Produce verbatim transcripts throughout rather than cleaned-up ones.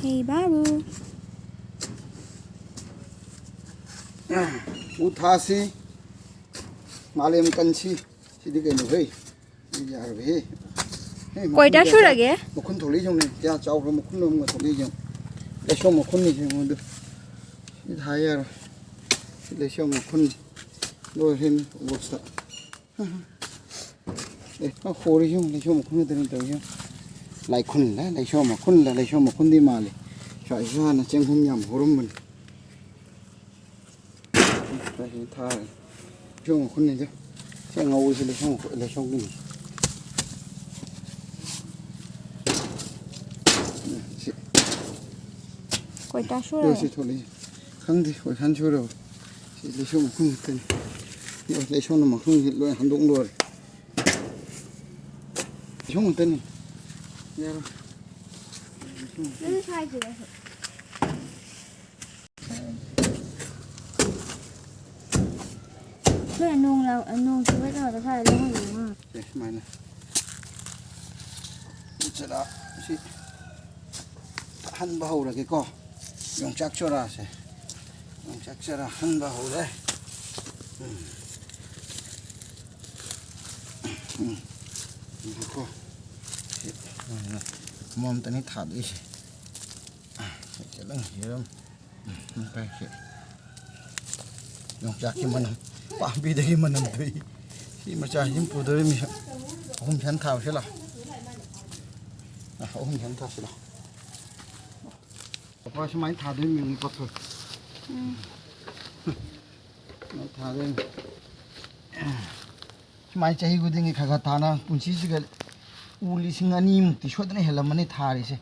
Hey, Babu. ꯎ ꯊꯥꯁꯤ, ꯃꯥꯂꯦꯝ ꯀꯟꯁꯤ꯫ ꯁꯤꯗꯤ ꯀꯩꯅꯣ, ꯍꯩ? ꯁꯤꯗꯤ ꯌꯥꯔꯣꯏꯍꯦ꯫ ꯍꯦ, ꯃꯈꯨꯟ ꯀꯣꯏꯗ ꯀꯌꯥ ꯁꯨꯔꯒꯦ? ꯆꯥꯎ-, ꯃꯈꯨꯟ ꯊꯣꯛꯂꯛꯏ ꯌꯦꯡꯉꯨꯅꯦ, ꯀꯌꯥ ꯆꯥꯎꯈ꯭ꯔ ꯃꯈꯨꯟ ꯑꯃꯒ ꯊꯣꯛꯂꯛꯏ ꯌꯦꯡꯉꯨ꯫ ꯂꯩꯁꯣꯝ ꯃꯈꯨꯟꯅꯤ ꯌꯦꯡꯉꯨ ꯑꯗꯨ꯫ ꯁꯤ ꯊꯥ ꯌꯥꯔꯣꯏ꯫ ꯁꯤ ꯂꯩꯁꯣꯝ ꯃꯈꯨꯟ ꯂꯣꯏꯔꯦ ꯑꯣꯕꯁꯇ꯫ ꯑꯦ, ꯃꯥ ꯍꯣꯔꯤꯁꯤ ꯌꯦꯡꯉꯨ, ꯂꯩꯁꯣꯝ ꯃꯈꯨꯟ ꯈꯛꯇꯅꯤ ꯇꯧꯔꯤꯁꯤ ꯌꯦꯡꯉꯨ꯫ ꯂꯥꯏꯈꯨꯟꯂ, ꯂꯩꯁꯣꯝ ꯃꯈꯨꯟꯂ, ꯂꯩꯁꯣꯝ ꯃꯈꯨꯟꯗꯤ ꯃꯥꯜꯂꯤ꯫ ꯁ꯭ꯋꯥꯏꯁꯤꯁꯨ ꯍꯥꯟꯅ ꯆꯦꯡꯒꯨꯝ ꯌꯥꯝ ꯍꯧꯔꯝꯕꯅꯤ꯫ ꯁ꯭ꯋꯥꯏꯁꯤꯗ ꯊꯥꯔꯒꯦ꯫ ꯂꯩꯁꯣꯝ ꯃꯈꯨꯟꯅꯤꯗ꯫ ꯁꯤ ꯑꯉꯧꯕꯁꯤ ꯂꯩꯁꯣꯝ ꯃꯈꯨꯟ, ꯂꯩꯁꯣꯝꯒꯤꯅꯤ꯫ ꯎꯝ, ꯁꯤ꯫ ꯀꯣꯏꯇꯥ ꯁꯨꯔꯦ꯫ ꯁꯤ ꯊꯣꯛꯂꯛꯏ꯫ ꯈꯪꯗꯦ, ꯀꯣꯏꯁꯥꯟ ꯁꯨꯔꯕ꯫ ꯁꯤ ꯂꯩꯁꯣꯝ ꯃꯈꯨꯟ ꯈꯛꯇꯅꯤ꯫ ꯂꯩꯁꯣꯝꯅ ꯃꯈꯨꯟꯁꯤ ꯂꯣꯏ ꯍꯟꯗꯣꯛ ꯂꯣꯏꯔꯦ꯫ ꯂꯩꯁꯣꯝ ꯈꯛꯇꯅꯤ꯫ ꯌꯥꯔꯣꯏ꯫ ꯅꯪ ꯁ꯭ꯋꯥꯏꯁꯤꯗ ꯁꯨ-, ꯅꯣꯏ ꯅꯣꯡ ꯂꯥꯎ-, ꯅꯣꯡ ꯆꯨꯕ ꯇꯧꯔꯒ ꯁ꯭ꯋꯥꯏꯗ ꯂꯧꯍꯧꯗꯅ ꯉꯥ꯫ ꯁꯦ, ꯁꯨꯃꯥꯏꯅ꯫ ꯆꯔꯥ ꯁꯤ ꯍꯟꯕ ꯍꯧꯔꯒꯦꯀꯣ꯫ ꯌꯣꯡꯆꯥꯛ ꯆꯔꯥꯁꯦ꯫ ꯌꯣꯡꯆꯥꯛ ꯆꯔꯥ ꯍꯟꯕ ꯍꯧꯔꯦ꯫ ꯎꯝ꯫ ꯎꯝ꯫ ꯉꯥꯏꯈꯣ꯫ ꯁꯤ, ꯎꯝ, ꯑꯃꯃꯝꯇꯅꯤ ꯊꯥꯗꯣꯏꯁꯦ꯫ ꯁꯤ ꯈꯤꯇꯪ ꯌꯦꯔꯨꯝ꯫ ꯎꯝ, ꯎꯝ, ꯐꯔꯦ, ꯁꯤ꯫ ꯌꯣꯡꯆꯥꯛꯀꯤ ꯃꯅꯝ, ꯄꯥꯝꯕꯤꯗꯒꯤ ꯃꯅꯝ ꯊꯣꯛꯏ꯫ ꯁꯤ ꯃꯆꯥꯁꯤꯃ ꯄꯨꯗꯣꯔꯤꯃꯤ꯫ ꯑꯍꯨꯝ ꯁꯅ ꯊꯥꯕꯁꯤ ꯂꯥꯎ꯫ ꯑ, ꯑꯍꯨꯝ ꯁꯅ ꯊꯥꯁꯤ ꯂꯥꯎ꯫ ꯑꯩꯈꯣꯏ ꯁꯨꯃꯥꯏꯅ ꯊꯥꯗꯣꯏꯅꯤ ꯄꯣꯠꯊꯣꯛ꯫ ꯎꯝ꯫ ꯁꯨꯃꯥꯏꯅ ꯊꯥꯗꯣꯏꯅꯤ꯫ ꯁꯨꯃꯥꯏꯅ ꯆꯍꯤ ꯈꯨꯗꯤꯡꯒꯤ ꯈꯔ ꯈꯔ ꯊꯥꯅ ꯄꯨꯟꯁꯤꯁꯤꯒ ꯎ ꯂꯤꯁꯤꯡ ꯑꯅꯤꯃꯨꯛꯇꯤ ꯁꯣꯏꯗꯅ ꯍꯦꯜꯂꯝꯃꯅꯤ ꯊꯥꯔꯤꯁꯦ꯫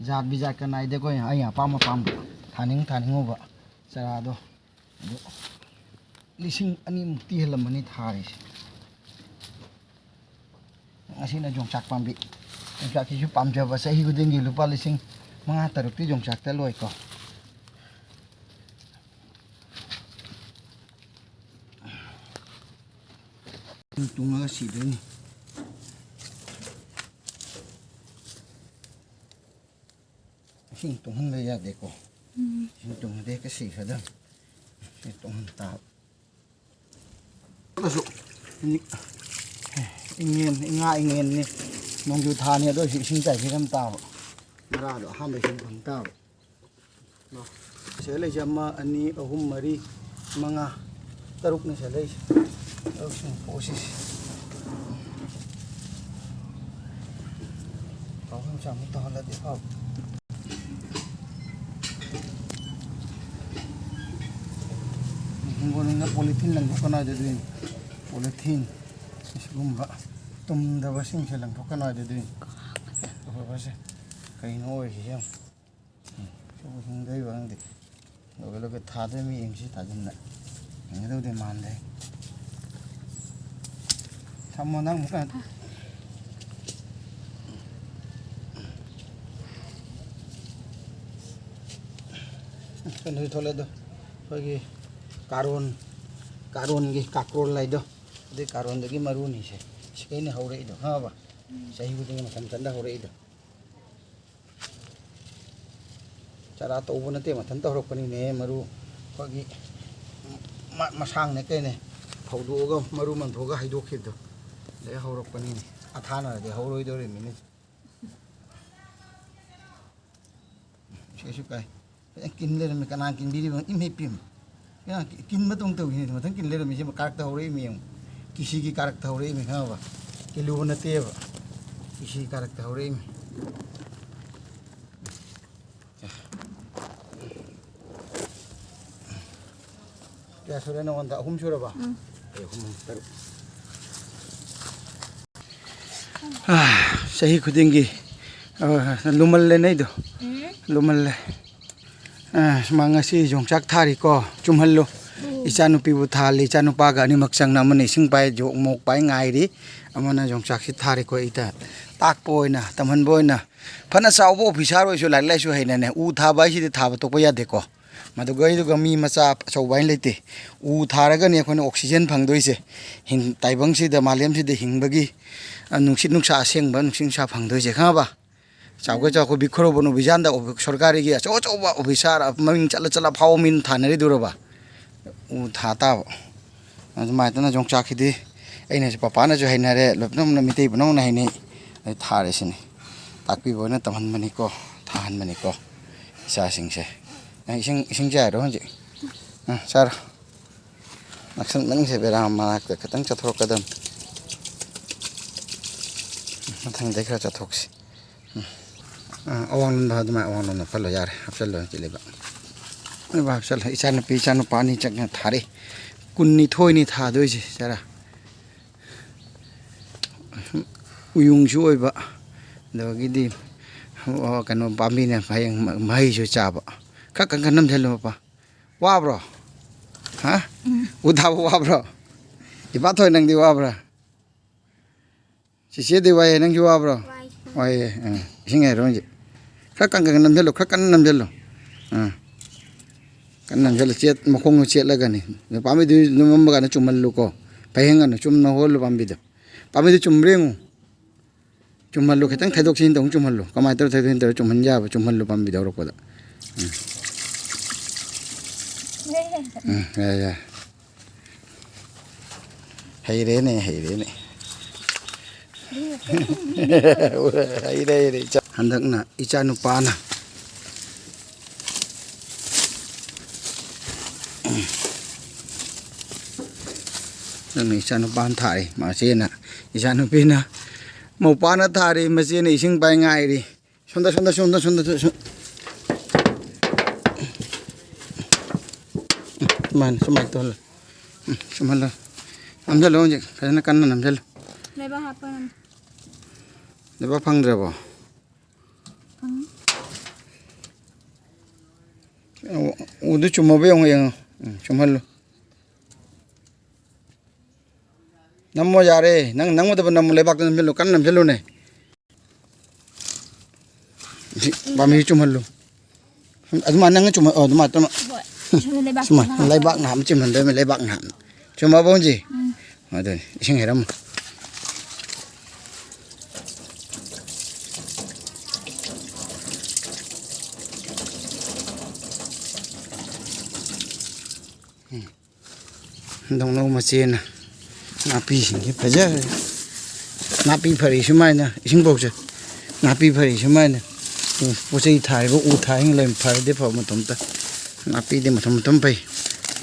ꯖꯥꯠ ꯕꯤꯖꯥꯠꯀ ꯅꯥꯏꯗꯦ ꯑꯩꯈꯣꯏ, ꯑꯩ ꯑꯄꯥꯝ ꯑꯄꯥꯝꯕ ꯊꯥꯅꯤꯡ ꯊꯥꯅꯤꯡꯉꯨꯕ ꯆꯔꯥꯗꯣ꯫ ꯑꯗꯨ ꯂꯤꯁꯤꯡ ꯑꯅꯤꯃꯨꯛꯇꯤ ꯍꯦꯜꯂꯝꯃꯅꯤ ꯊꯥꯔꯤꯁꯦ꯫ ꯑꯁꯤꯅ ꯌꯣꯡꯆꯥꯛ ꯄꯥꯝꯕꯤ꯫ ꯌꯣꯡꯆꯥꯛꯁꯤꯁꯨ ꯄꯥꯝꯖꯕ, ꯆꯍꯤ ꯈꯨꯗꯤꯡꯒꯤ ꯂꯨꯄꯥ ꯂꯤꯁꯤꯡ ꯃꯉꯥ ꯇꯔꯨꯛꯇꯤ ꯌꯣꯡꯆꯥꯛꯇ ꯂꯣꯏꯀꯣ꯫ ꯇꯨꯡꯉꯒ ꯁꯤꯗꯣꯏꯅꯤ꯫ ꯏꯁꯤꯡ ꯇꯨꯡꯍꯟꯕ ꯌꯥꯗꯦꯀꯣ꯫ ꯎꯝ꯫ ꯏꯁꯤꯡ ꯇꯨꯡꯍꯟꯗꯦ, ꯍꯦꯛꯇ ꯁꯤꯈ꯭ꯔꯗꯝꯅꯤ꯫ ꯏꯁꯤꯡ ꯇꯨꯡꯍꯟ ꯇꯥꯕ꯫ ꯑꯗꯨꯁꯨ ꯏꯅꯤ-, ꯏꯉꯦꯟ, ꯏꯉꯥ ꯏꯉꯦꯟꯅꯤ, ꯅꯣꯡꯖꯨ ꯊꯥꯅꯤ, ꯑꯗꯨ ꯑꯣꯏꯔꯁꯨ ꯏꯁꯤꯡ ꯆꯥꯏꯕꯤꯔꯝ ꯇꯥꯕ꯫ ꯃꯔꯥꯗꯣ ꯑꯍꯥꯟꯕ ꯏꯁꯤꯡ ꯐꯪ ꯇꯥꯕ꯫ ꯁꯤꯗ ꯂꯩꯁꯦ ꯑꯃ, ꯑꯅꯤ, ꯑꯍꯨꯝ, ꯃꯔꯤ, ꯃꯉꯥ, ꯇꯔꯨꯛꯅꯤ ꯁꯤꯗ ꯂꯩꯁꯦ꯫ ꯇꯔꯨꯛꯁꯤꯡ ꯄꯣꯠꯁꯤꯁꯦ꯫ ꯄꯥꯎꯈꯨꯝ ꯆꯥꯝꯃ ꯇꯧꯍꯜꯂꯗꯤ ꯐꯕ꯫ ꯍꯤꯡꯒꯣꯜꯅꯨꯡꯗ ꯄꯣꯂꯤꯊꯤꯟ ꯂꯪꯊꯣꯛꯀꯅꯣ ꯍꯥꯏꯗꯨꯗꯤ꯫ ꯄꯣꯂꯤꯊꯤꯟ, ꯁꯤꯒꯨꯝꯕ ꯇꯨꯝꯗꯕꯁꯤꯡꯁꯦ ꯂꯪꯊꯣꯛꯀꯅꯣ ꯍꯥꯏꯗꯨꯗꯤ꯫ ꯑꯐꯕꯁꯦ ꯀꯩꯅꯣ ꯑꯣꯏꯔꯤꯁꯦ ꯌꯦꯡꯉꯨ꯫ ꯎꯝ, ꯁꯤꯕꯨ ꯍꯤꯡꯗꯣꯏꯕ ꯈꯪꯗꯦ꯫ ꯂꯣꯀꯦꯜ ꯂꯣꯀꯦꯜ ꯊꯥꯗꯣꯏ ꯃꯤ ꯌꯦꯡꯁꯤ ꯊꯥꯖꯤꯟꯅ꯫ ꯍꯤꯡꯒꯗꯧꯗꯤ ꯃꯥꯟꯗꯦ꯫ ꯊꯝꯃꯣ ꯅꯪ ꯑꯃꯨꯛꯀ꯫ ꯀꯩꯅꯣꯗꯤ ꯊꯣꯛꯂꯛꯑꯦ ꯑꯗꯣ꯫ ꯑꯩꯈꯣꯏꯒꯤ ꯀꯥꯔꯣꯟ, ꯀꯥꯔꯣꯟꯒꯤ ꯀꯥꯀ꯭ꯔꯣꯜ ꯍꯥꯏꯗꯣ꯫ ꯑꯗꯨꯏ ꯀꯥꯔꯣꯟꯗꯒꯤ ꯃꯔꯨꯅꯤꯁꯦ꯫ ꯁꯤꯗꯩꯅꯦ ꯍꯧꯔꯛꯏꯗꯣ, ꯈꯪꯉꯕ? ꯆꯍꯤ ꯈꯨꯗꯤꯡꯒꯤ ꯃꯊꯟ ꯃꯊꯟꯗ ꯍꯧꯔꯛꯏꯗꯣ꯫ ꯆꯥꯔꯥ ꯇꯧꯕ ꯅꯠꯇꯦ, ꯃꯊꯟꯇ ꯍꯧꯔꯛꯄꯅꯤꯅꯦ꯫ ꯃꯔꯨ ꯑꯩꯈꯣꯏꯒꯤ ꯃ-, ꯃꯁꯥꯡꯅꯦ ꯀꯩꯅꯦ ꯐꯧꯗꯣꯛꯑꯒ ꯃꯔꯨ ꯃꯟꯊꯣꯛꯑꯒ ꯍꯩꯗꯣꯛꯈꯤꯕꯗꯣ꯫ ꯑꯗꯩ ꯍꯧꯔꯛꯄꯅꯤꯅꯦ꯫ ꯑꯊꯥꯅꯔꯗꯤ ꯍꯧꯔꯣꯏꯗꯧꯔꯤꯃꯤꯅꯦ꯫ ꯁꯤꯁꯨ ꯀꯥꯏ꯫ ꯐꯖꯅ ꯀꯤꯟ ꯂꯩꯔꯝꯃꯤ꯫ ꯀꯅꯥ ꯀꯤꯟꯕꯤꯔꯤꯕꯅꯣ? ꯏꯃꯩ ꯄꯤꯝ꯫ ꯀꯅꯥ ꯀꯤ-, ꯀꯤꯟꯕꯗꯧ ꯇꯧꯏꯅꯦ꯫ ꯃꯊꯪ ꯀꯤꯟ ꯂꯩꯔꯝꯃꯤ꯫ ꯁꯤ ꯀꯥꯔꯛꯇ ꯍꯧꯔꯛꯏꯃꯤ ꯌꯦꯡꯉꯨ꯫ ꯀꯤꯁꯤꯒꯤ ꯀꯥꯔꯛꯇ ꯍꯧꯔꯛꯏꯃꯤ, ꯈꯪꯉꯕ? ꯀꯤꯂꯨ ꯅꯠꯇꯦꯕ꯫ ꯀꯤꯁꯤꯒꯤ ꯀꯥꯔꯛꯇ ꯍꯧꯔꯛꯏꯃꯤ꯫ ꯀꯌꯥ ꯁꯨꯔꯦ ꯅꯉꯣꯟꯗ? ꯑꯍꯨꯝ ꯁꯨꯔꯕ? ꯎꯝ꯫ ꯑꯩ ꯑꯍꯨꯝ, ꯑꯍꯨꯝ, ꯇꯔꯨꯛ꯫ ꯑꯥ, ꯆꯍꯤ ꯈꯨꯗꯤꯡꯒꯤ, ꯑꯥ, ꯂꯨꯃꯜꯂꯦ ꯅꯩꯗꯣ꯫ ꯎꯝ꯫ ꯂꯨꯃꯜꯂꯦ꯫ ꯑꯥ, ꯁꯨꯃꯥꯡ ꯉꯁꯤ ꯌꯣꯡꯆꯥꯛ ꯊꯥꯔꯤꯀꯣ, ꯆꯨꯝꯍꯜꯂꯨ꯫ ꯎꯝ꯫ ꯏꯆꯥꯅꯨꯄꯤꯕꯨ ꯊꯥꯍꯜꯂꯤ, ꯏꯆꯥꯅꯨꯄꯥꯒ ꯑꯅꯤꯃꯛ ꯆꯪꯅ, ꯑꯃꯅ ꯏꯁꯤꯡ ꯄꯥꯏ, ꯖꯣꯛ ꯃꯣꯛ ꯄꯥꯏ ꯉꯥꯏꯔꯤ, ꯑꯃꯅ ꯌꯣꯡꯆꯥꯛꯁꯤ ꯊꯥꯔꯤꯀꯣ꯫ ꯑꯩ ꯇ-, ꯇꯥꯛꯄ ꯑꯣꯏꯅ, ꯇꯝꯍꯟꯕ ꯑꯣꯏꯅ꯫ ꯐꯅ ꯆꯥꯎꯕ ꯑꯣꯐꯤꯁꯥꯔ ꯑꯣꯏꯔꯁꯨ ꯂꯥꯏꯔꯤꯛ ꯂꯥꯏꯁꯨ ꯍꯩꯅꯅꯦ, ꯎ ꯊꯥꯕ ꯍꯥꯏꯁꯤꯗꯤ ꯊꯥꯕ ꯇꯣꯛꯄ ꯌꯥꯗꯦꯀꯣ꯫ ꯃꯗꯨꯒ ꯑꯩꯗꯨꯒ ꯃꯤ ꯃꯆꯥ ꯑꯆꯧꯕ ꯍꯥꯏꯅ ꯂꯩꯇꯦ꯫ ꯎ ꯊꯥꯔꯒꯅꯤ ꯑꯩꯈꯣꯏꯅ oxygen ꯐꯪꯗꯣꯏꯁꯦ꯫ ꯍꯤꯡ-, ꯇꯥꯏꯕꯪꯁꯤꯗ, ꯃꯥꯂꯦꯝꯁꯤꯗ ꯍꯤꯡꯕꯒꯤ, ꯑ, ꯅꯨꯡꯁꯤꯠ ꯅꯨꯡꯁꯥ ꯑꯁꯦꯡꯕ, ꯅꯨꯡꯁꯤꯠ ꯅꯨꯡꯁꯥ ꯐꯪꯗꯣꯏꯁꯦ, ꯈꯪꯉꯕ? ꯆꯥꯎꯈꯠ ꯆꯥꯎꯈꯠ ꯕꯤꯈ꯭ꯔꯣꯕꯟ ꯑꯣꯕꯤꯖꯥꯟꯗ ꯑꯣꯐꯤ-, ꯁꯔꯀꯥꯔꯒꯤ ꯑꯆꯧ ꯑꯆꯧꯕ ꯑꯣꯐꯤꯁꯥꯔ ꯃꯃꯤꯡ ꯆꯠꯂ ꯆꯠꯂ ꯐꯥꯎꯕ ꯃꯤꯅ ꯊꯥꯅꯔꯤꯗꯨꯔꯕ? ꯎ ꯊꯥ ꯇꯥꯕ꯫ ꯑꯗꯨꯃꯥꯏꯅ ꯇꯧꯅ ꯌꯣꯡꯆꯥꯛꯁꯤꯗꯤ ꯑꯩꯅꯁꯨ, ꯄꯄꯥꯅꯁꯨ ꯍꯩꯅꯔꯦ, ꯂꯣꯏ ꯄꯨꯝꯅꯃꯛꯅ, ꯃꯤꯇꯩ ꯄꯨꯝꯅꯃꯛꯅ ꯍꯩꯅꯩ꯫ ꯑꯩ ꯊꯥꯔꯦ ꯁꯤꯅꯤ꯫ ꯇꯥꯛꯄꯤꯕ ꯑꯣꯏꯅ ꯇꯝꯍꯟꯕꯅꯤꯀꯣ, ꯊꯥꯍꯟꯕꯅꯤꯀꯣ ꯏꯆꯥꯁꯤꯡꯁꯦ꯫ ꯅꯪ ꯏꯁꯤꯡ, ꯏꯁꯤꯡ ꯆꯥꯏꯔꯣ ꯍꯧꯖꯤꯛ? ꯎꯝ, ꯆꯥꯔꯣ꯫ ꯅꯛꯁꯟ ꯃꯅꯤꯡꯁꯦ ꯕꯦꯔꯥ ꯃꯅꯥꯛꯇ ꯈꯤꯇꯪ ꯆꯠꯊꯣꯔꯛꯀꯗꯝꯅꯤ꯫ ꯃꯊꯪꯗꯩ ꯈꯔ ꯆꯠꯊꯣꯛꯁꯤ꯫ ꯎꯝ꯫ ꯑꯥ, ꯑꯋꯥꯡꯂꯣꯝꯗ ꯑꯗꯨꯃꯥꯏꯅ ꯑꯋꯥꯡꯂꯣꯝꯗ ꯍꯥꯞꯆꯜꯂꯣ, ꯍꯧꯖꯤꯛ ꯂꯩꯕꯥꯛ꯫ ꯂꯩꯕꯥꯛ ꯍꯥꯞꯆꯜꯂꯣ꯫ ꯏꯆꯥꯅꯨꯄꯤ, ꯏꯆꯥꯅꯨꯄꯥ ꯑꯅꯤ ꯆꯪꯅ ꯊꯥꯔꯤ꯫ ꯀꯨꯟꯅꯤꯊꯣꯏꯅꯤ ꯊꯥꯗꯣꯏꯁꯦ, ꯆꯔꯥ꯫ ꯎꯌꯨꯡꯁꯨ ꯑꯣꯏꯕ, ꯑꯗꯒꯤꯗꯤ, ꯑꯣ, ꯀꯩꯅꯣ, ꯄꯥꯝꯕꯤꯅ ꯍꯌꯦꯡ ꯃ-, ꯃꯍꯩꯁꯨ ꯆꯥꯕ꯫ ꯈꯔ ꯀꯟ ꯀꯟ ꯅꯝꯁꯤꯜꯂꯨ, ꯃꯄꯥ꯫ ꯋꯥꯕ꯭ꯔꯣ? ꯍꯥ? ꯎꯝ꯫ ꯎ ꯊꯥꯕ ꯋꯥꯕ꯭ꯔꯣ? ꯏꯄꯥꯊꯣꯏ, ꯅꯪꯗꯤ ꯋꯥꯕ꯭ꯔꯥ? ꯆꯤꯆꯦꯗꯤ ꯋꯥꯏꯌꯦ, ꯅꯪꯁꯨ ꯋꯥꯕ꯭ꯔꯣ? ꯋꯥꯏ꯫ ꯋꯥꯏꯌꯦ꯫ ꯑꯥ, ꯏꯁꯤꯡ ꯍꯩꯔꯣ ꯍꯧꯖꯤꯛ꯫ ꯈꯔ ꯀꯟ ꯀꯟ ꯅꯝꯁꯤꯜꯂꯨ, ꯈꯔ ꯀꯟꯅ ꯅꯝꯁꯤꯜꯂꯨ꯫ ꯑꯥ꯫ ꯀꯟꯅ ꯅꯝꯁꯤꯜꯂꯨ, ꯆꯦꯠ-, ꯃꯈꯣꯡꯗꯣ ꯆꯦꯠꯂꯒꯅꯤ꯫ ꯑꯗꯨ ꯄꯥꯝꯕꯤꯗꯨ ꯅꯝꯕ ꯀꯥꯟꯗ ꯆꯨꯝꯍꯜꯂꯨꯀꯣ꯫ ꯐꯩꯍꯪꯒꯅꯨ, ꯆꯨꯝꯅ ꯍꯧꯍꯜꯂꯨ ꯄꯥꯝꯕꯤꯗꯣ꯫ ꯄꯥꯝꯕꯤꯗꯣ ꯆꯨꯝꯕ꯭ꯔꯥ ꯌꯦꯡꯉꯨ꯫ ꯆꯨꯝꯍꯜꯂꯨ, ꯈꯤꯇꯪ ꯊꯩꯗꯣꯛ ꯊꯩꯖꯤꯟ ꯇꯧ, ꯆꯨꯝꯍꯜꯂꯨ꯫ ꯀꯃꯥꯏꯅ ꯇꯧꯔ ꯊꯩꯗꯣꯛ ꯊꯩꯖꯤꯟ ꯇꯧꯔ ꯆꯨꯝꯍꯟ ꯌꯥꯕ, ꯆꯨꯝꯍꯜꯂꯨ ꯄꯥꯝꯕꯤꯗꯣ ꯍꯧꯔꯛꯄꯗ꯫ ꯎꯝ꯫ ꯎꯝ, ꯌꯥꯏ, ꯌꯥꯏ꯫ ꯍꯩꯔꯦꯅꯦ, ꯍꯩꯔꯦꯅꯦ꯫ ꯍꯩꯔꯦ, ꯍꯩꯔꯦ, ꯏꯆꯥ-, ꯍꯟꯗꯛꯅ ꯏꯆꯥꯅꯨꯄꯥꯅ, ꯍꯟꯗꯛꯅ ꯏꯆꯥꯅꯨꯄꯥꯅ ꯊꯥꯔꯤ, ꯃꯆꯦꯅ, ꯏꯆꯥꯅꯨꯄꯤꯅ, ꯃꯧꯄꯥꯅ ꯊꯥꯔꯤ, ꯃꯆꯦꯅ ꯏꯁꯤꯡ ꯄꯥꯏ ꯉꯥꯏꯔꯤ꯫ ꯁꯣꯝꯗ, ꯁꯣꯝꯗ, ꯁꯣꯝꯗ, ꯁꯣꯝꯗ, ꯁꯣꯝ-, ꯁꯨꯃꯥꯏꯅ, ꯁꯨꯃꯥꯏꯅ ꯇꯧꯍꯜꯂꯣ꯫ ꯎꯝ, ꯁꯨꯝꯍꯜꯂꯣ꯫ ꯅꯝꯁꯤꯜꯂꯣ ꯍꯧꯖꯤꯛ, ꯐꯖꯅ ꯀꯟꯅ ꯅꯝꯁꯤꯜꯂꯣ꯫ ꯂꯩꯕꯥꯛ ꯍꯥꯞꯄ ꯉꯝꯗꯦ꯫ ꯂꯩꯕꯥꯛ ꯐꯪꯗ꯭ꯔꯕꯣ? ꯐꯪꯉꯤ꯫ ꯎ-, ꯎꯗꯨ ꯆꯨꯝꯃꯕ ꯌꯦꯡꯉꯣ, ꯌꯦꯡꯉꯣ꯫ ꯎꯝ, ꯆꯨꯝꯍꯜꯂꯨ꯫ ꯅꯝꯃꯣ, ꯌꯥꯔꯦ꯫ ꯅꯪ ꯅꯝꯒꯗꯕ ꯅꯝꯃꯣ, ꯂꯩꯕꯥꯛꯇ ꯅꯝꯁꯤꯜꯂꯨ, ꯀꯟꯅ ꯅꯝꯁꯤꯜꯂꯨꯅꯦ꯫ ꯁꯤ ꯄꯥꯝꯕꯤ ꯆꯨꯝꯍꯜꯂꯨ꯫ ꯑꯗꯨꯃꯥꯏꯅ ꯅꯪꯅ ꯆꯨꯝꯍꯜ-, ꯑꯣ, ꯑꯗꯨꯃꯥꯏꯅ ꯇꯧꯅ-, ꯍꯣꯏ꯫ ꯁꯣꯝꯗ ꯂꯩꯕꯥꯛ ꯁꯨꯃꯥꯏꯅ ꯅꯍꯥꯛ ꯂꯩꯕꯥꯛ ꯅꯍꯥꯛ ꯑꯃ ꯆꯨꯝꯍꯟꯗꯣꯏꯅꯤ, ꯂꯩꯕꯥꯛ ꯅꯍꯥꯛ ꯑꯃ꯫ ꯆꯨꯝꯃꯕꯣ ꯍꯧꯖꯤꯛ? ꯎꯝ꯫ ꯑꯗꯨꯅꯤ, ꯏꯁꯤꯡ ꯍꯩꯔꯝꯃꯨ꯫ ꯗꯧꯅꯧ ꯃꯆꯦꯅ ꯅꯥꯄꯤꯁꯤꯡꯁꯦ ꯐꯖꯔꯦ꯫ ꯅꯥꯄꯤ ꯐꯔꯤ ꯁꯨꯃꯥꯏꯅ ꯏꯁꯤꯡꯐꯧꯁꯦ ꯅꯥꯄꯤ ꯐꯔꯤ ꯁꯨꯃꯥꯏꯅ ꯎ, ꯄꯣꯠ ꯆꯩ ꯊꯥꯔꯤꯕ ꯎ ꯊꯥꯔꯤꯉꯩ ꯂꯣꯏ ꯐꯔꯗꯤ ꯐꯕ ꯃꯇꯝꯗ ꯅꯥꯄꯤꯗꯤ ꯃꯇꯝ ꯃꯇꯝ ꯐꯩ꯫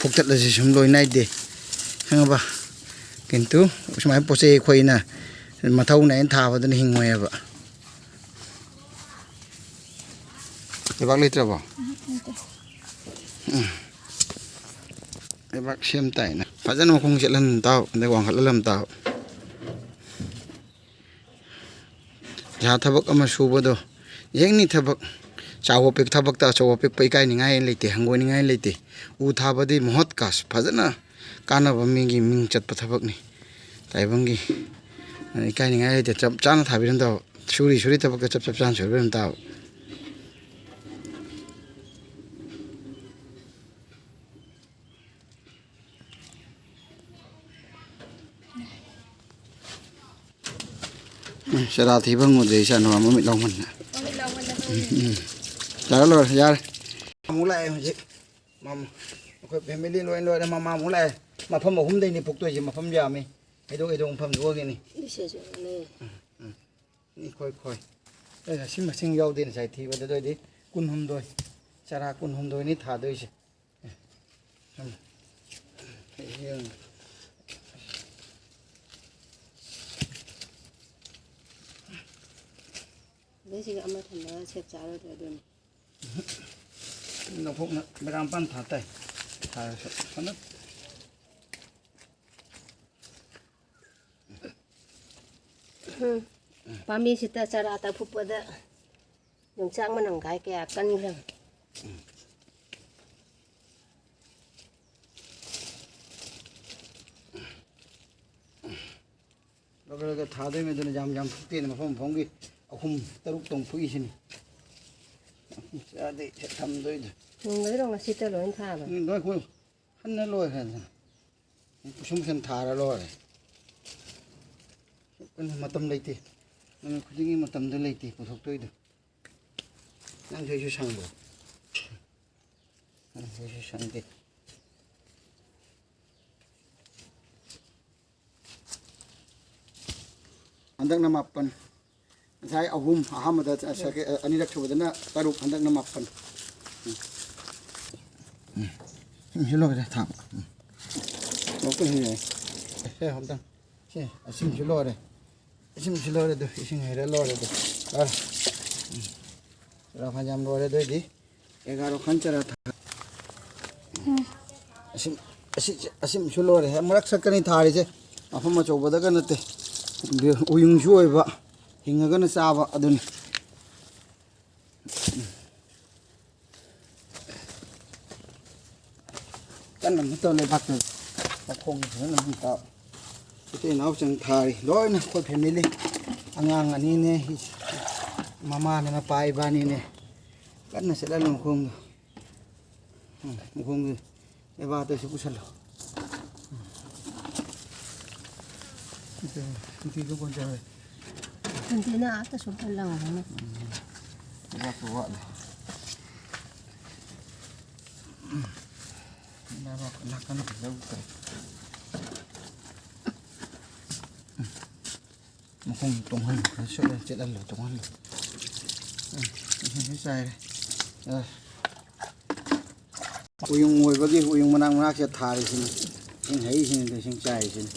ꯐꯨꯛꯇꯠꯂꯁꯤ ꯁꯨꯝ ꯂꯣꯏ ꯅꯥꯏꯗꯦ, ꯈꯪꯉꯕ? ꯀꯤꯟꯇꯨ ꯁꯨꯃꯥꯏꯅ ꯄꯣꯠ ꯆꯩ ꯑꯩꯈꯣꯏꯅ ꯃꯊꯧꯅ ꯑꯩꯅ ꯊꯥꯕꯗꯨꯅ ꯍꯤꯡꯉꯣꯏꯑꯕ꯫ ꯂꯩꯕꯥꯛ ꯂꯩꯇ꯭ꯔꯕꯣ? ꯎꯝ꯫ ꯂꯩꯕꯥꯛ ꯁꯦꯝ ꯇꯥꯏꯅ ꯐꯖꯅ ꯃꯈꯣꯡ ꯆꯠꯍꯟ ꯇꯥꯎ, ꯑꯗꯩ ꯋꯥꯡꯈꯠꯍꯜꯂꯝ ꯇꯥꯎ꯫ ꯄꯩꯁꯥ ꯊꯕꯛ ꯑꯃ ꯁꯨꯕꯗꯣ, ꯌꯦꯡꯅꯤ ꯊꯕꯛ ꯆꯥꯎꯕ ꯄꯤꯛ-, ꯊꯕꯛꯇ ꯑꯆꯧꯕ ꯄꯤꯛꯄ ꯏꯀꯥꯏꯅꯤꯡꯉꯥꯏ ꯂꯩꯇꯦ, ꯍꯪꯒꯣꯏꯅꯤꯡꯉꯥꯏ ꯂꯩꯇꯦ꯫ ꯎ ꯊꯥꯕꯗꯤ ꯃꯍꯨꯠ ꯀꯥꯁ ꯐꯖꯅ ꯀꯥꯟꯅꯕ ꯃꯤꯒꯤ ꯃꯤꯡ ꯆꯠꯄ ꯊꯕꯛꯅꯤ꯫ ꯇꯥꯏꯕꯪꯒꯤ ꯏꯀꯥꯏꯅꯤꯡꯉꯥꯏ ꯂꯩꯇꯦ꯫ ꯆꯞ ꯆꯥꯅ ꯊꯥꯕꯤꯔꯝ ꯇꯥꯕ꯫ ꯁꯨꯔꯤ ꯁꯨꯔꯤ ꯊꯕꯛꯇ ꯆꯞ ꯆꯞ ꯆꯥꯅ ꯁꯨꯕꯤꯔꯝ ꯇꯥꯕ꯫ ꯎꯝ, ꯆꯔꯥ ꯊꯤ ꯐꯪꯉꯨꯗ꯭ꯔꯦ ꯏꯆꯥ ꯅꯨꯄꯥ ꯃꯃꯤꯠ ꯂꯥꯎꯃꯟꯅ꯫ ꯃꯃꯤꯠ ꯂꯥꯎꯃꯟꯅ ꯎꯝ, ꯎꯝ꯫ ꯌꯥꯔꯦ, ꯂꯣꯏꯔꯦ, ꯌꯥꯔꯦ꯫ ꯑꯃꯨꯛ ꯂꯥꯛꯑꯦ ꯍꯧꯖꯤꯛ꯫ ꯃꯝ-, ꯑꯩꯈꯣꯏ ꯐꯦꯃꯤꯂꯤ ꯂꯣꯏ ꯂꯣꯏꯔꯦ꯫ ꯃꯃꯥ ꯑꯃꯨꯛ ꯂꯥꯛꯑꯦ꯫ ꯃꯐꯝ ꯑꯍꯨꯝꯗꯩꯅꯦ ꯐꯨꯛꯇꯣꯏꯁꯦ꯫ ꯃꯐꯝ ꯌꯥꯝꯃꯤ꯫ ꯍꯩꯗꯣꯛ ꯍꯩꯗꯣꯛ ꯃꯐꯝꯗ ꯑꯣꯏꯒꯅꯤ꯫ ꯁꯤꯁꯦꯁꯨ ꯂꯩ꯫ ꯎꯝ, ꯎꯝ꯫ ꯏꯈꯣꯏ ꯈꯣꯏ꯫ ꯑꯦ, ꯁꯤ ꯃꯁꯤꯡ ꯌꯥꯎꯗꯦ ꯉꯁꯥꯏ ꯊꯤꯕꯗ꯫ ꯑꯗꯨ ꯑꯣꯏꯗꯤ ꯀꯨꯟꯍꯨꯝꯗꯣꯏ꯫ ꯆꯔꯥ ꯀꯨꯟꯍꯨꯝꯗꯣꯏꯅꯤ ꯊꯥꯗꯣꯏꯁꯦ꯫ ꯎꯝ꯫ ꯌꯦꯡꯉꯨ꯫ ꯑꯗꯩ ꯁꯤꯒ ꯑꯃ ꯊꯝꯕ ꯁꯦꯞ ꯆꯥꯔꯣꯏꯗ꯭ꯔꯥ ꯑꯗꯨꯅꯤ꯫ ꯂꯧꯊꯣꯛꯅ ꯕꯦꯔꯥ ꯃꯄꯥꯟ ꯊꯥ ꯇꯥꯏ꯫ ꯊꯥꯔꯁꯨ ꯐꯅ ꯎꯝ꯫ ꯄꯥꯝꯕꯤꯁꯤꯗ ꯆꯔꯥ ꯇꯛꯐꯨꯛꯄꯗ ꯌꯣꯡꯆꯥꯛ ꯃꯅꯝ ꯀꯥꯏ ꯀꯌꯥ ꯀꯟꯈ꯭ꯔꯕ꯫ ꯂꯧꯔꯒ ꯊꯥꯗꯣꯏꯅꯤ꯫ ꯑꯗꯨꯅ ꯌꯥꯝ ꯌꯥꯝ ꯐꯨꯛꯇꯦꯅ ꯃꯐꯝ ꯃꯐꯝꯒꯤ ꯑꯍꯨꯝ ꯇꯔꯨꯛ ꯇꯧ ꯐꯨꯛꯏꯁꯤꯅꯤ꯫ ꯆꯥꯗꯦ ꯊꯝꯗꯣꯏꯗꯣ꯫ ꯅꯨꯡꯗꯩꯔꯣ ꯉꯁꯤꯇ ꯂꯣꯏ ꯊꯥꯕ? ꯎꯝ, ꯂꯣꯏ ꯈꯣꯏ-, ꯍꯟꯅ ꯂꯣꯏꯈ꯭ꯔꯦꯗꯅ꯫ ꯀꯨꯁꯨꯝ ꯀꯨꯁꯨꯝ ꯊꯥꯔ ꯂꯣꯏꯔꯦ꯫ ꯀꯩꯅꯣ, ꯃꯇꯝ ꯂꯩꯇꯦ꯫ ꯅꯨꯃꯤꯠ ꯈꯨꯗꯤꯡꯒꯤ ꯃꯇꯝꯗꯣ ꯂꯩꯇꯦ ꯄꯨꯊꯣꯛꯇꯣꯏꯗꯣ꯫ ꯅꯪꯁꯨ ꯑꯩꯁꯨ ꯁꯪꯕ꯭ꯔꯣ? ꯅꯪꯁꯨ ꯑꯩꯁꯨ ꯁꯪꯗꯦ꯫ ꯍꯟꯗꯛꯅ ꯃꯥꯄꯟ꯫ ꯉꯁꯥꯏ ꯑꯍꯨꯝ, ꯑꯍꯥꯟꯕꯗ, ꯑ, ꯁꯦꯀꯦ-, ꯑ, ꯑꯅꯤꯔꯛ ꯁꯨꯕꯗꯅ ꯇꯔꯨꯛ, ꯍꯟꯗꯛꯅ ꯃꯥꯄꯟ꯫ ꯎꯝ꯫ ꯎꯝ, ꯁꯤ ꯂꯣꯏꯔꯦ ꯊꯥꯕ꯫ ꯎꯝ꯫ ꯂꯧꯊꯣꯛ ꯌꯥꯏ꯫ ꯁꯦ, ꯑꯝꯇꯪ꯫ ꯁꯦ, ꯑꯁꯤꯃꯁꯨ ꯂꯣꯏꯔꯦ꯫ ꯏꯁꯤꯡꯁꯨ ꯂꯣꯏꯔꯦ ꯑꯗꯨ, ꯏꯁꯤꯡ ꯍꯩꯔꯦ ꯂꯣꯏꯔꯦ ꯑꯗꯨ꯫ ꯂꯣꯏꯔꯦ꯫ ꯎꯝ꯫ ꯆꯔꯥ ꯐꯅꯌꯥꯝ ꯂꯣꯏꯔꯦ ꯑꯗꯨ ꯑꯣꯏꯗꯤ꯫ ꯑꯦꯒꯥꯔꯣ ꯈꯟ ꯆꯔꯥ ꯊꯥ-, ꯎꯝ꯫ ꯑꯁꯤꯝ-, ꯑꯁꯤ-, ꯑꯁꯤꯃꯁꯨ ꯂꯣꯏꯔꯦ꯫ ꯍꯦꯛ ꯃꯔꯛ ꯁꯛꯀꯅꯤ ꯊꯥꯔꯤꯁꯦ꯫ ꯃꯐꯝ ꯑꯆꯧꯕꯗꯒ ꯅꯠꯇꯦ꯫ ꯎꯌꯨꯡꯁꯨ ꯑꯣꯏꯕ, ꯍꯤꯡꯉꯒꯅ ꯆꯥꯕ ꯑꯗꯨꯅꯤ꯫ ꯀꯟꯅ ꯑꯃꯨꯛ ꯇꯧ ꯂꯩꯕꯥꯛꯇꯨ꯫ ꯃꯈꯣꯡ ꯐꯖꯅ ꯑꯃꯨꯛ ꯇꯥꯎ꯫ ꯏꯇꯩ ꯏꯅꯥꯎꯁꯤꯡ ꯊꯥꯔꯤ꯫ ꯂꯣꯏꯅ ꯑꯩꯈꯣꯏ family꯫ ꯑꯉꯥꯡ ꯑꯅꯤꯅꯦ, ꯃꯃꯥꯅꯦ, ꯃꯄꯥ ꯏꯕꯥꯅꯤꯅꯦ꯫ ꯀꯟꯅ ꯆꯠꯍꯜꯂꯣ ꯃꯈꯣꯡꯗꯣ꯫ ꯎꯝ, ꯃꯈꯣꯡꯗꯣ ꯂꯩꯕꯥꯛꯇꯁꯨ ꯄꯨꯁꯜꯂꯣ꯫ ꯎꯝ꯫ ꯏꯇꯩ, ꯏꯇꯩꯗꯣ ꯀꯣꯟ ꯆꯠꯂꯦ꯫ ꯈꯪꯗꯦꯅ ꯑꯥꯗ ꯁꯨꯝ ꯄꯜꯂꯝꯒꯅꯤ꯫ ꯎꯝ꯫ ꯂꯩꯕꯥꯛꯇꯣ ꯋꯥꯠꯂꯦ꯫ ꯎꯝ꯫ ꯂꯩꯕꯥꯛ ꯅꯥꯀꯟꯗ ꯂꯧꯗ꯭ꯔꯦ꯫ ꯎꯝ꯫ ꯃꯈꯣꯡ ꯇꯣꯡꯍꯜꯂꯨ, ꯈꯔ ꯁꯣꯠꯂ ꯆꯦꯠꯍꯜꯂꯨ, ꯇꯣꯡꯍꯜꯂꯨ꯫ ꯎꯝ, ꯏꯁꯤꯡꯁꯨ ꯆꯥꯏꯔꯦ꯫ ꯑ꯫ ꯎꯌꯨꯡ ꯑꯣꯏꯕꯒꯤ ꯎꯌꯨꯡ ꯃꯅꯥꯛ ꯃꯅꯥꯛꯁꯤꯗ ꯊꯥꯔꯤꯁꯤꯅꯤ꯫ ꯏꯁꯤꯡ ꯍꯩꯁꯤꯅꯤ, ꯏꯁꯤꯡ ꯆꯥꯏꯔꯤꯁꯤꯅꯤ꯫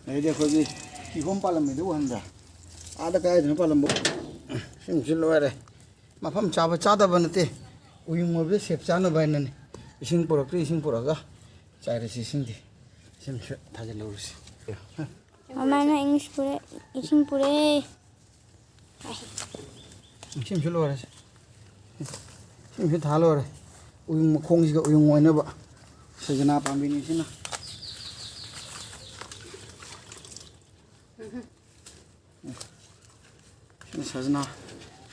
ꯑꯗꯩꯗꯤ ꯑꯩꯈꯣꯏꯒꯤ ꯀꯤꯍꯣꯝ ꯄꯥꯜꯂꯝꯃꯤꯗꯣ ꯎꯍꯟꯕ꯭ꯔꯥ? ꯑꯥꯗ ꯀꯗꯥꯏꯗꯅꯣ ꯄꯥꯜꯂꯝꯕ꯫ ꯏꯁꯤꯡꯁꯤ ꯂꯣꯏꯔꯦ꯫ ꯃꯐꯝ ꯆꯥꯕ ꯆꯥꯗꯕ ꯅꯠꯇꯦ꯫ ꯎꯌꯨꯡ ꯑꯣꯏꯕꯗ shape ꯆꯥꯅꯕ ꯍꯥꯏꯅꯅꯤ꯫ ꯏꯁꯤꯡ ꯄꯨꯔꯛꯇ꯭ꯔꯤ, ꯏꯁꯤꯡ ꯄꯨꯔꯛꯑꯒ ꯆꯥꯏꯔꯁꯤ ꯏꯁꯤꯡꯗꯤ꯫ ꯏꯁꯤꯡꯁꯨ ꯊꯥꯖꯤꯜꯍꯧꯔꯁꯤ꯫ ꯃꯃꯥꯅ ꯏꯪꯂꯤꯁ ꯄꯨꯔꯦ, ꯏꯁꯤꯡ ꯄꯨꯔꯦ꯫ ꯏꯁꯤꯡꯁꯨ ꯂꯣꯏꯔꯦ꯫ ꯏꯁꯤꯡꯁꯨ ꯊꯥ ꯂꯣꯏꯔꯦ꯫ ꯎꯌꯨꯡ ꯃꯈꯣꯡꯁꯤꯒ ꯎꯌꯨꯡ ꯑꯣꯏꯅꯕ ꯁꯖꯅꯥ ꯄꯥꯝꯕꯤꯅꯤ ꯁꯤꯅ꯫ ꯁꯤꯅ ꯁꯖꯅꯥ,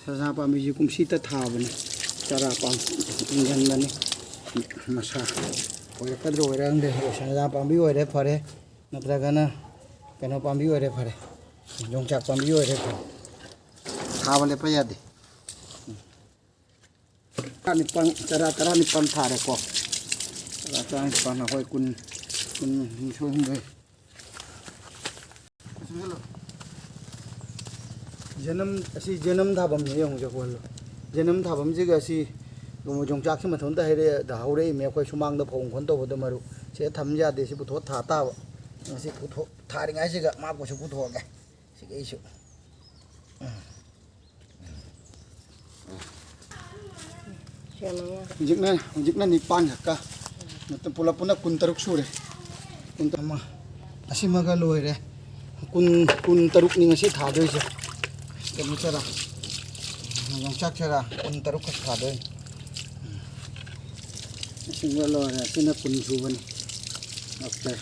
ꯁꯖꯅꯥ ꯄꯥꯝꯕꯤꯁꯤ ꯀꯨꯝꯁꯤꯇ ꯊꯥꯕꯅꯤ꯫ ꯆꯥꯔꯥ ꯄꯥꯝ-, ꯏꯟꯖꯟꯕꯅꯤ꯫ ꯃꯁꯥ ꯑꯣꯏꯔꯛꯀꯗ꯭ꯔꯥ ꯑꯣꯏꯔꯛꯑꯪꯗꯦ꯫ ꯁꯖꯅꯥ ꯄꯥꯝꯕꯤ ꯑꯣꯏꯔꯦ ꯐꯔꯦ, ꯅꯠꯇ꯭ꯔꯒꯅ ꯀꯩꯅꯣ ꯄꯥꯝꯕꯤ ꯑꯣꯏꯔꯦ ꯐꯔꯦ, ꯌꯣꯡꯆꯥꯛ ꯄꯥꯝꯕꯤ ꯑꯣꯏꯔꯦ ꯐꯔꯦ꯫ ꯊꯥꯕ ꯂꯦꯞꯄ ꯌꯥꯗꯦ꯫ ꯇꯔꯥꯅꯤꯄꯥꯟ, ꯆꯔꯥ ꯇꯔꯥꯅꯤꯄꯥꯟ ꯊꯥꯔꯦꯀꯣ꯫ ꯆꯔꯥ ꯇꯔꯥꯅꯤꯄꯥꯟ, ꯑꯩꯈꯣꯏ ꯀꯨꯟ, ꯀꯨꯟ, ꯅꯤꯊꯣꯏ, ꯍꯨꯝꯗꯣꯏ꯫ ꯖꯅꯝ, ꯑꯁꯤ ꯖꯅꯝ ꯊꯥꯐꯝꯅꯦ, ꯌꯦꯡꯉꯨꯁꯦ, ꯀꯣꯜꯂꯣ꯫ ꯖꯅꯝ ꯊꯥꯐꯝꯁꯤꯒ ꯑꯁꯤ ꯌꯣꯡꯆꯥꯛꯁꯤ ꯃꯊꯟꯇ ꯍꯩꯔꯛꯑꯦ, ꯍꯧꯔꯛꯏꯃꯦ꯫ ꯑꯩꯈꯣꯏ ꯁꯨꯃꯥꯡꯗ ꯐꯧ ꯈꯣꯟ ꯇꯧꯕꯗ ꯃꯔꯨ ꯁꯦ ꯊꯝ ꯌꯥꯗꯦ, ꯁꯤ ꯄꯨꯊꯣꯛ ꯊꯥ ꯇꯥꯕ꯫ ꯉꯁꯤ ꯄꯨꯊꯣꯛ ꯊꯥꯔꯤꯉꯩꯁꯤꯒ ꯃꯥ ꯀꯣꯏꯁꯨ ꯄꯨꯊꯣꯛꯑꯒꯦ꯫ ꯁꯤꯒꯤ ꯑꯩꯁꯨ꯫ ꯁꯦꯝꯃꯒ꯫ ꯍꯧꯖꯤꯛꯅ, ꯍꯧꯖꯤꯛꯅ ꯅꯤꯄꯥꯟ ꯈꯛꯀ꯫ ꯃꯇꯝ ꯄꯨꯂꯞ ꯄꯨꯟꯅ ꯀꯨꯟ ꯇꯔꯨꯛ ꯁꯨꯔꯦ꯫ ꯀꯨꯟ ꯑꯃ꯫ ꯑꯁꯤꯃꯒ ꯂꯣꯏꯔꯦ꯫ ꯀꯨꯟ, ꯀꯨꯟ ꯇꯔꯨꯛꯅꯤ ꯉꯁꯤ ꯊꯥꯗꯣꯏꯁꯦ꯫ ꯀꯩꯅꯣ ꯆꯔꯥ, ꯌꯣꯡꯆꯥꯛ ꯆꯔꯥ ꯀꯨꯟ ꯇꯔꯨꯛ ꯈꯛ ꯊꯥꯗꯣꯏꯅꯤ꯫ ꯑꯁꯤꯃꯒ ꯂꯣꯏꯔꯦ꯫ ꯑꯁꯤꯅ ꯀꯨꯟ ꯁꯨꯕꯅꯤ꯫ ꯑꯣꯀꯦ꯫